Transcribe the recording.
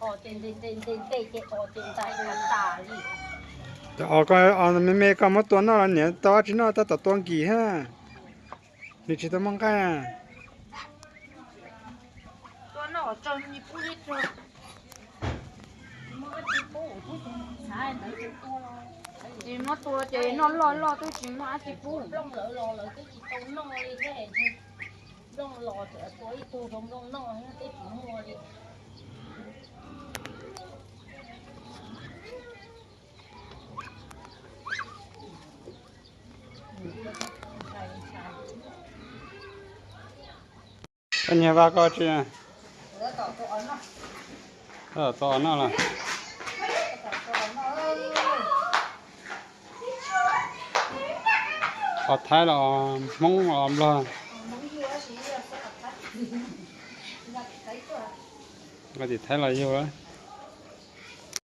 Ces os, me me koj muab tua noj los niam tau dab tsi noj, tab tom tua nkim thiab. Nws tsis tau muaj nqaij. Tsis muab tua ces noj loj loj twb tsis muaj dab tsi pub. Koj nyiag vaj koj tsi? Tau noj los? Os, Thaib los Hmoob los Nplog? Tim Thaib los yug.